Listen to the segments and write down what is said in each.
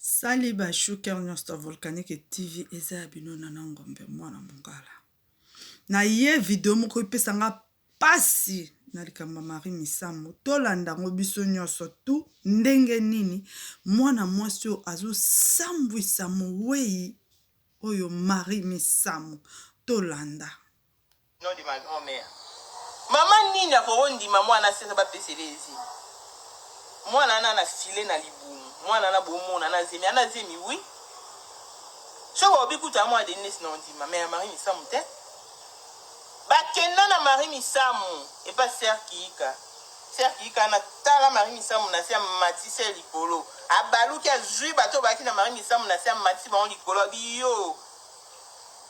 Salut ba chouker nyonso ya Volcanique TV eza ya bino Nana Ngombe mwana mongala. Na ye video moko epesa nga pasi na likambo ya Marie Misamu tolanda yango biso nyonso tu ndenge nini mwana mwasi oyo azosambwisa mowei oyo Marie Misamu tolanda. Nom de ma grand mère. Maman nini akoko ndima mwana asesa ba pesele ye zemi? Mwana wana na filet na libumu. Mwana wana bomona na zemi, ana zemi oui. Soki balobi kutu ya mwana Denis Lessi na ondima mais ya Marie Misamu te. Bakenda na Marie Misamu epa Sœur Kiyika. Sœur Kiyika wana tala Marie Misamu na se amatisi ye likolo. Abaluki azui bato oyo bayaki na Marie Misamu na se amatisi bango likolo abi yo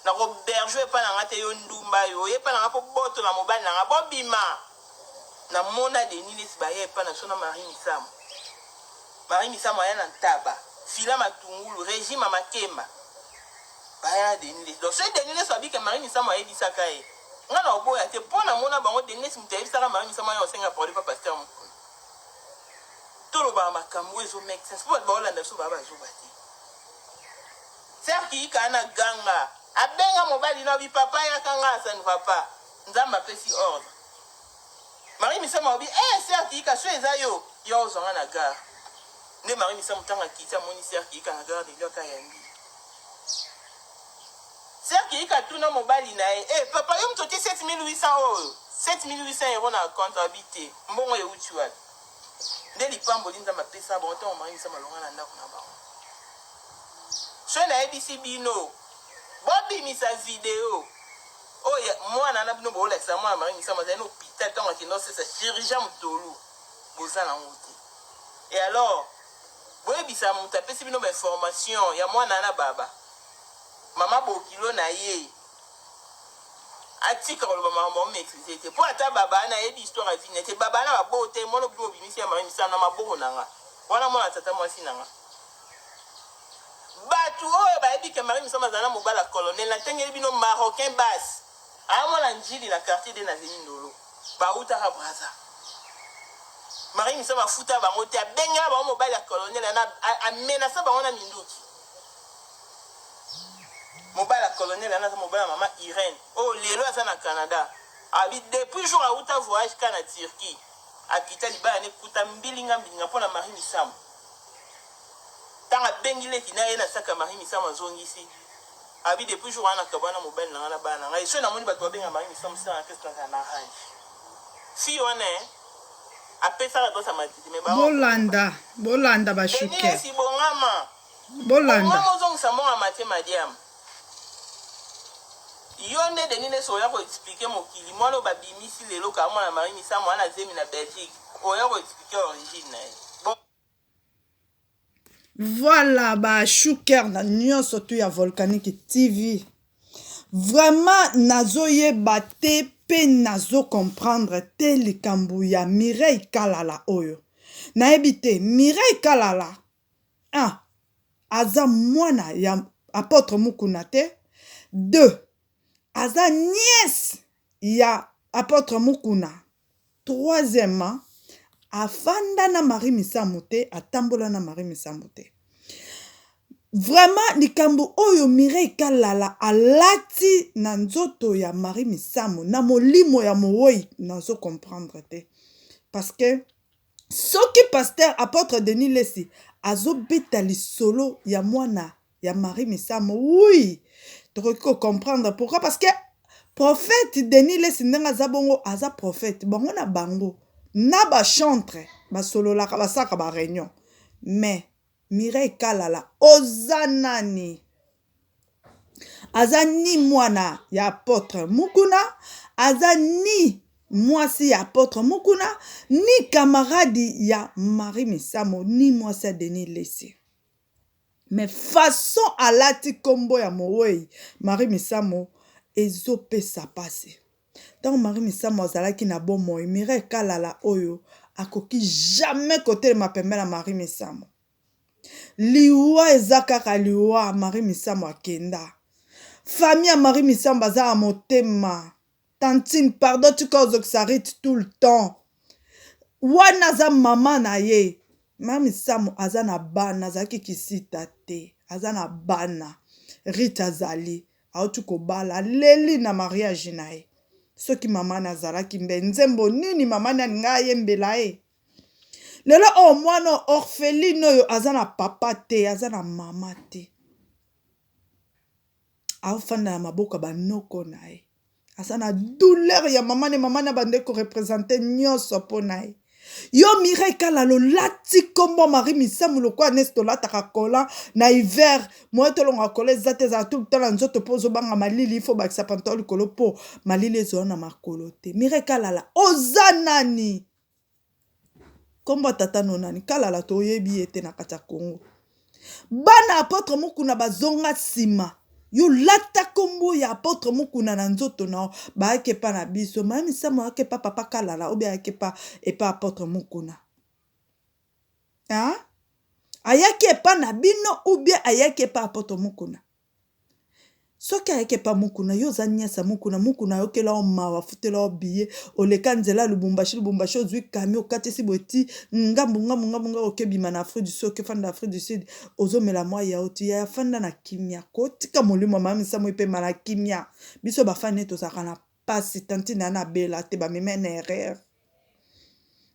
Nako berge epa na nga te yo ndumba yo oye epa na nga po botola mobali na nga bobima na mona Denis lesi baya epa na biso na Marie Misamu Marie Misamu aya na ntaba fila matungulu regime ya makemba baya na Denis lesi donc soki Denis lesi abike Marie Misamu ayebisaka ye nga na oboya te po na mona bango Denis lesi moto ayebisaka Marie Misamu aya osenga pardon pa pasteur Mukuna tolobaka makambo ezo make sense po bato baolanda biso baa bazoba te. Sœur kiyika wana ganga abenga mobali no abi papa yaka nga ça ne va pas nzambe apesi ordre Marie misamu alobi eh sœur kiyika soki eza yo ya ozwa nga na gare nde Marie misamu tango akiti amoni sœur kiyika na gare de Lyon ayambi sœur kiyika atuna mobali na ye eh papa yo moto otie 7800 oyo 7800 euro na compte abi te mbongo euti wapi nde lipamboli nzambe apesa bango ntango Marie misamu alonga na ndako na bango. Soki nayebisi bino bobimisa video oyo mwana na bino boolakisa mwana Marie Misamu azali na hôpital ntango akenda osesa chirurgien mutolu boza nango te. Et alors boyebisa moto apesi bino bainformation ya mwana na baba mama bokilo na ye atika koloba makambo aomaîtrise te mpo ata baba wana ayebi histoire ya vie na te baba wana babota ye mwana bino obimisi ya Marie Misamu na maboko na nga wana mwana tata mwasi na nga Batu oyo bayebi ke Marie Misamu azala na mobali ya colonel natengeli bino marocain basse aya mwana ndjili na quartier de na zemi ndolo bawutaka brazza Marie Misamu afuta bango te abengela bango mobali ya colonel ana amenasa bango na minduki mobali ya colonel ana aza mobali ya mama Irène oyo lelo aza na Canada abi depuis jour awuta voyage ka na Turquie akita libala ne kuta mbilinga mbilinga mpo na Marie Misamu Tango abengi leki naye na sac ya Marie Misamu azongisi abi depuis jour wana nakabwana na mobali na nga na bana na ngai soki namoni bato babenga Marie Misamu sœur na Christ nazala na rage fille wana eh, apesaka adresse ya matiti mais ba Bolanda bolanda ba Denis chouquet Lessi bongama bolanda. bongama ozongisa mbongo ya Mathieu Madiam yo nde Denis Lessi oya ko expliquer mokili mwana oyo babimisi lelo kaka mwana Marie Misamu wana zemi na Belgique oya ko expliquer origine na ye bon. Voilà ba chouker na nyonso tu ya Volcanique TV. Vraiment nazoyeba te pe nazo comprendre te likambo ya Mireille Kalala oyo. Nayebi te Mireille Kalala ah aza mwana ya apôtre Mukuna te. 2 aza nièce ya apôtre Mukuna. Troisièmement, afanda na Marie Misamu te, atambola na Marie Misamu te. Vraiment likambo oyo Mireille Kalala alati na nzoto ya Marie Misamu na molimo ya mowei nazo comprendre te. Parce que soki pasteur apôtre Denis Lessi azobeta lisolo ya mwana ya Marie Misamu oui tokoki ko comprendre pourquoi parce que prophète Denis Lessi ndenge aza bongo aza prophète bango na bango na ba chantre basololaka basalaka ba réunion mais Mireille Kalala oza nani aza ni mwana ya apôtre Mukuna aza ni mwasi ya apôtre Mukuna ni camarade ya Marie Misamu ni mwasi ya Denis Lessi Mais façon alati kombo ya moweyi Marie Misamu ezo pesa pasi. Tango Marie Misamu azalaki na bomoi Mireille Kalala oyo akoki jamais kotelema pembeni ya Marie Misamu. Liwa eza kaka liwa Marie Misamu akenda. Famille ya Marie Misamu baza na motema. Tantine pardon tika ozokisa Ruth tout le temps. Wana aza maman na ye. Mama Misamu aza na bana, azalaki kisita te, aza na bana. Rita azali auti kobala, aleli na mariage na ye. Soki mama na azalaki mbe nzembo nini mama na alinga ayembela ye? Lelo oyo mwana orpheline oyo aza na papa te, aza na mama te. Afanda na maboko ya banoko na ye. Aza na douleur ya mama ne mama na bande ko representer nyonso mpo na ye. Yo Mireille Kalala olati kombo Marie Misamu lokola nesi tolataka collant na hiver moyen tolonga collant eza te ezala tout le temps na nzoto mpo ozobanga malili il faut obakisa pantalon likolo mpo malili ezwa na makolo te. Mireille Kalala oza nani? Kombo ya tata no nani? Kalala toyebi ye te na kati ya Congo. Bana apotre Mukuna bazonga nsima. Yo lata kombo ya apotre Mukuna na nzoto na yo. Bayaki epa na biso. Mama Misamu ayaki epa papa Kalala obi ayaki epa epa apotre Mukuna. Hein? Ayaki epa na bino ou bien ayaki epa apotre Mukuna? Soki ayaki epa mukuna yo oza nièce ya mukuna mukuna ayokela yo mawa afutela yo billet oleka nzela ya lubumbashi lubumbashi ozui camion okatisi boye ti ngambu ngambu ngambu ngambu oke bima na afrique du sud oke fanda afrique du sud ozomela mwa yaourt yaya fanda na kimia ko tika molimo ya mama misamu epema na kimia biso ba fan ne tozalaka na pasi tantine ana abela te bamema ye na erreur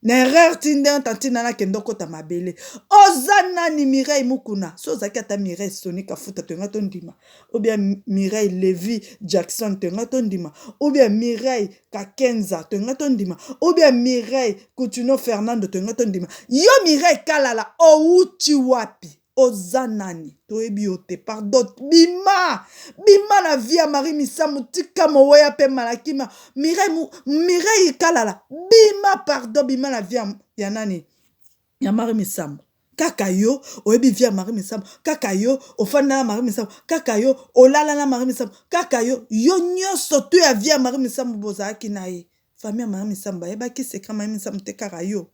na erreur ti ndenge tantine nana akende okota mabele oza nani mireille mukuna so ozalaki ata mireille soni kafuta toyenga tondima ou bien mireille levi jackson toyenga tondima ou bien mireille kakenza toyenga tondima ou bien mireille coutinho fernando toyenga tondima yo mireille kalala owuti wapi Oza nani toyebi yo te pardon bima bima na vie ya Marie Misamu tika moweyi apema na kimia Mireille Mireille Kalala bima pardon bima na vie ya nani ya Marie Misamu kaka yo oyebi vie ya Marie Misamu kaka yo ofanda na Marie Misamu kaka yo olala na Marie Misamu kaka yo yo nyonso tu ya vie ya Marie Misamu bozalaki na ye famille ya Marie Misamu bayebaki secret Marie Misamu te kaka yo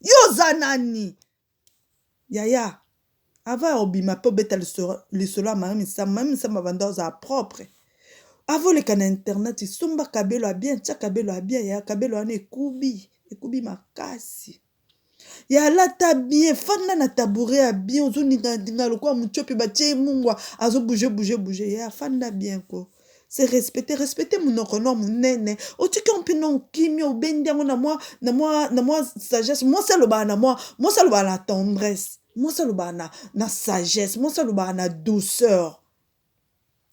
yo oza nani Yaya avant ya kobima pe obeta lisolo ya Marie Misamu, Marie Misamu abanda kozala propre avant oleka na internet somba kabelo ya bien tia kabelo ya bien yaya kabelo wana ekubi ekubi makasi ya lata bien fanda na tabouret ya bien ozo ninga ninga lokola mutiopi batie ye mungwa azo bouge bouge bouge yaya fanda bien ko se respecter respecter munoko no munene otiki yango mpe no kimia obendi yango na mwa na mwa na mwa sagesse mwasi alobaka na mwa mwasi alobaka na tendresse mwasi alobaka na, na sagesse mwasi alobaka na douceur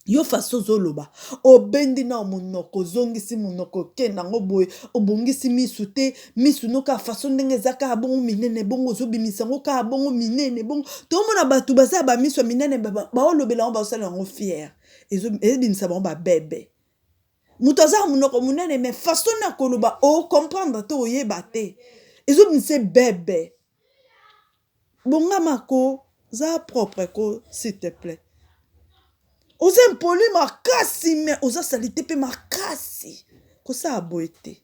yo faso ozoloba obendi nao monoko ozongisi monoko okende yango boye obongisi misu te misu no kaka faso ndenge eza kaka bongo minene bongo ozobimisa yango kaka bongo minene bongo tomona bato baza ya bamisu ya minene baolobela yango baosala yango fiere Ezo bimisa bango ba bebe. Moto aza na monoko monene mais façon na koloba o comprendre te oyeba te. Ezo bimisa bebe. Bongama ko za propre ko s'il te plait. Oza impoli makasi mais oza salite pe makasi. Kosala boye te.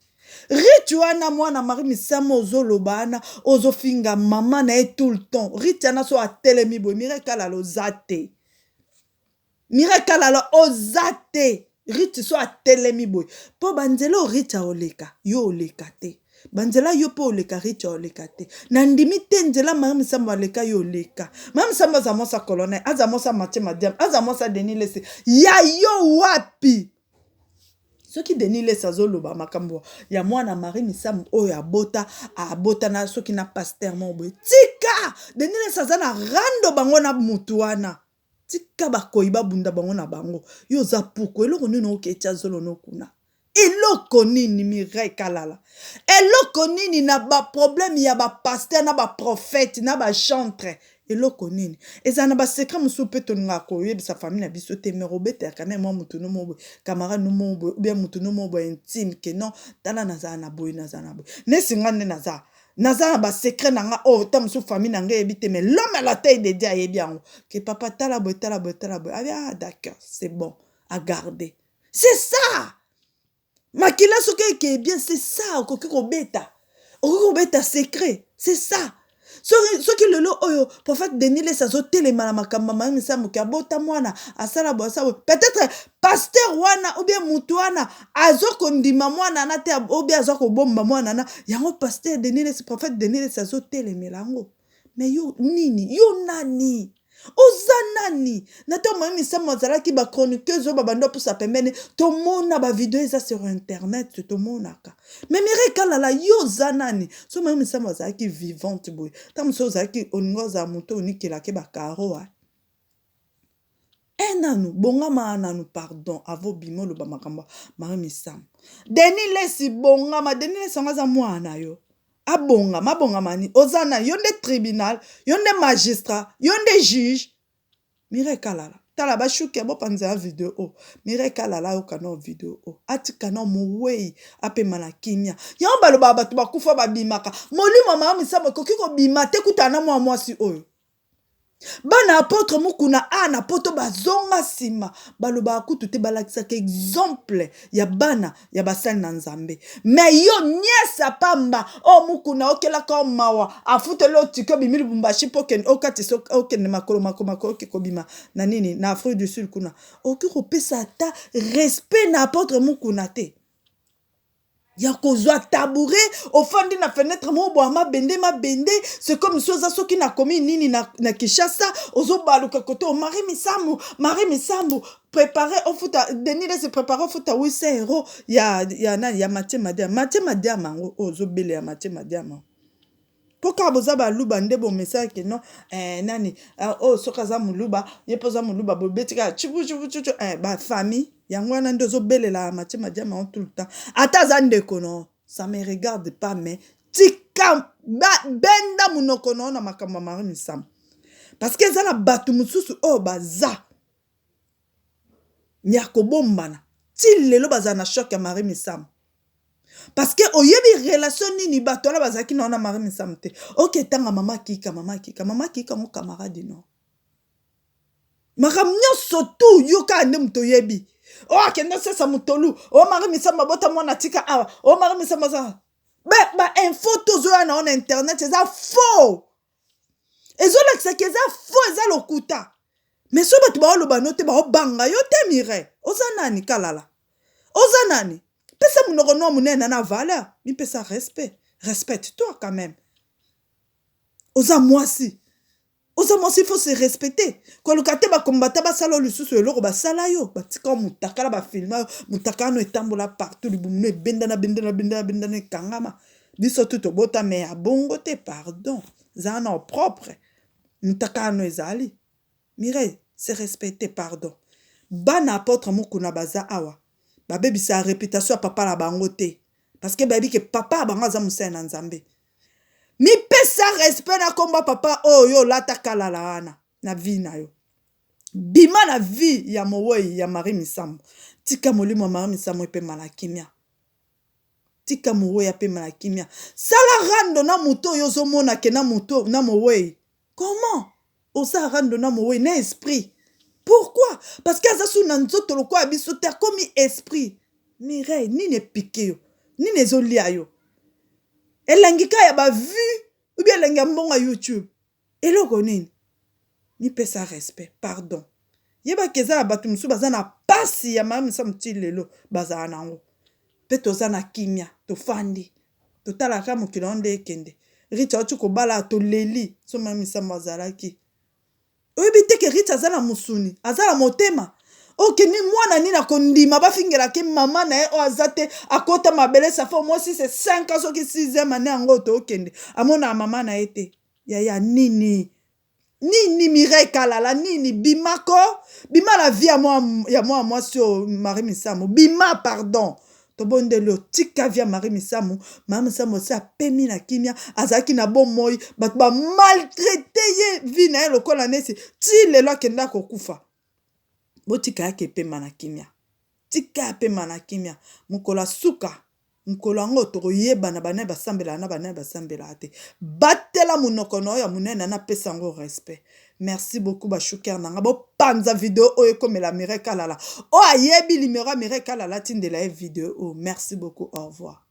Rich wana mwana Marie Misamu ozoloba wana ozofinga mama na ye tout le temps. Rich wana so atelemi boye Mireille Kalala oza te. Mireille Kalala oza te Ruth so atelemi boye po ba nzela oyo Ruth aoleka yo oleka te ba nzela yo pe oleka Ruth aoleka te na ndimi te nzela Marie Misamu aleka yo oleka Marie Misamu aza mwasi ya colonel aza mwasi ya Mathieu Madiam aza mwasi ya Denis Lese ya yo wapi soki Denis Lese azoloba makambo ya mwana Marie Misamu oyo abota abota na soki na pasteur moko boye tika Denis Lese aza na rando bango na mutu wana Tika bakoyi babunda bango na bango. Yo oza puku eloko nini oke tia zolo no kuna? Eloko nini Mireille Kalala? Eloko nini na ba problème ya ba pasteur na ba prophète na ba chantre? Eloko nini? Ezala na ba secret mosusu pe tolingaka koyebisa famille na biso te mais obetelaka meme mwa mutu no moko boye, camarade no moko boye ou bien mutu no moko boye intime que non tala nazala na boye nazala na boye. Nesi nga nde naza Naza na ba secret na nga oyo ta mosusu famille na nga eyebi te mais l'homme à la taille de Dieu ayebi yango que papa tala boye tala boye tala boye abi ah d'accord c'est bon à garder c'est ça makila soki ekeye bien c'est ça okoki kobeta okoki kobeta secret c'est ça soki, soki lelo oyo prophète denis lesi azotelema na makambo ya maye misala moke abota mwana asala boye asala boye peut-être pasteur wana ou bien mutu wana azo kondima mwana na te ou bien aza kobomba mwana na yango pasteur Denis Lessi prophète Denis Lessi azo telemela yango. Mais yo nini? Yo nani? Oza nani? Na ntango Marie Misamu azalaki ba chroniqueuse oyo babanda opusa pembeni, tomona ba video eza sur internet, tomonaka. Mais Mireille Kalala, yo oza nani? So Marie Misamu azalaki vivante boye, ntango mosusu ozalaki olingi ozala moto onikelaki ba caro eh. Eh nanu bongama nanu pardon avo bima oloba makambo Marie Misamu. Denis Lessi bongama, Denis Lessi yango aza mwana na yo. Abongama abongama nini? Oza nani? Yo nde tribunal, yo nde magistrat, yo nde juge. Mireille Kalala tala ba shuke bopanza ya video oyo. Mireille Kalala ayoka nao video oyo. Atika nao moweyi apema na kimia. Yango balobaka bato bakufa babimaka. Molimo ya Marie Misamu ekoki kobima te kutana na mwana mwasi oyo. Bana apotre mukuna a na poto bazonga sima balobaka kutu te balakisaka exemple ya bana ya basali na nzambe me yo niesa pamba o oh, mukuna okelaka o mawa afuteli o tike obimi lubumbashi mpo okatisa okende makolo makolo makolo oke kobima na nini na afrique du sud kuna okoki kopesa ata respect na apotre mukuna te ya kozwa tabouret ofandi na fenetre moko boya mabende mabende c'est comme si oza soki na komi nini na, na Kinshasa ozobaluka kote o Marie Misamu Marie Misambu prepare ofuta Denis Lesi prepare ofuta 800 euro ya, ya nani ya Mathieu Madiama Mathieu Madiama yango oyo ozobele ya Mathieu Madiama Po kaka boza baluba nde bomesana ke non eh, nani eh, oyo oh, soki aza moluba ye mpe oza moluba bobeti kaka tshibu tshibu tshibu eh, ba famille yango wana nde ozobelela Mathieu Madiama yango tout le temps ata aza ndeko no ça me regarde pas mais tika benda monoko no na makambo ya Marie Misamu parce que eza na bato mosusu oyo baza ya kobombana ti lelo bazala na choc ya Marie Misamu parce que oyebi relation nini bato wana bazalaki na wana Marie Misamu te oke tanga mama kika mama kika mama kika ngo camarade no makambo nyonso tu yo kaka nde moto oyebi o oh, akende osesa motolu o oh, Marie Misamu abota mwana tika awa o oh, Marie Misamu aza ba info tozoya na wana internet eza faux ezolakisa ke eza faux eza lokuta mais so bato baoloba no te baobanga yo te mire oza nani kalala oza nani pesa monoko no monene na valeur mipesa respect respecte toi quand même oza mwasi oza mwasi faut se respecter koluka te bakombata basala yo lisusu eloko basala yo batika yo motakala bafilma yo motakala no etambola partout libumu no ebendana bendana bendana bendana ekangama biso tu tobota me ya bongo te pardon zala na propre motakala no ezali Mireille se respecter pardon bana apotre mukuna baza awa babebisa reputation ya papa na bango te parce que bayebi ke papa ya bango aza mosali na nzambe mipesa respect na komba papa oyo yo olata kalala wana na vie na yo bima na vie ya mowei ya marie misambo tika molimo ya marie misambo epema na kimia tika mowei apema na kimia sala rando na moto oyo ozomona ke na moto na mowei comment oza rando na mowei na esprit pourquoi parce que aza su na nzoto lokola biso te akomi esprit Mireille nini epike yo nini ezolia yo elengi kaka ya ba vue ou bien elengi ya mbongo ya youtube eloko nini mipesa respect pardon yebaki eza na bato mosusu baza na pasi ya mama misamu ti lelo bazala nango mpe toza na kimia tofandi totalaka mokili yango nde ekende Rich auti kobala toleli so mama misamu azalaki oyebi te ke Rich aza na mosuni aza na motema okende mwana nini akondima bafingelaki mama na ye oyo aza te akota mabele safa omwasi se 5 ans soki 6e année yango tookende amonaka mama na ye te yaya nini nini Mireille Kalala nini bima ko bima na vie ya mwa mwasi oyo Marie Misamu bima pardon tobondeli yo tika vie ya Marie Misamu Marie Misamu osi apemi na kimia azalaki na bomoi bato bamaltraite ye vie na ye lokola nesi ti lelo akenda kokufa botika yake epema na kimia tika apema na kimia mokolo ya suka Mokolo yango tokoyebana banani basambelaka na banani basambelaka te. Batela monoko na yo ya monene na pesa yango respect. Merci beaucoup ba chouker na nga bopanza video oyo ekomela Mireille Kalala. Oyo ayebi numero ya Mireille Kalala atindela ye video oyo. Merci beaucoup au revoir.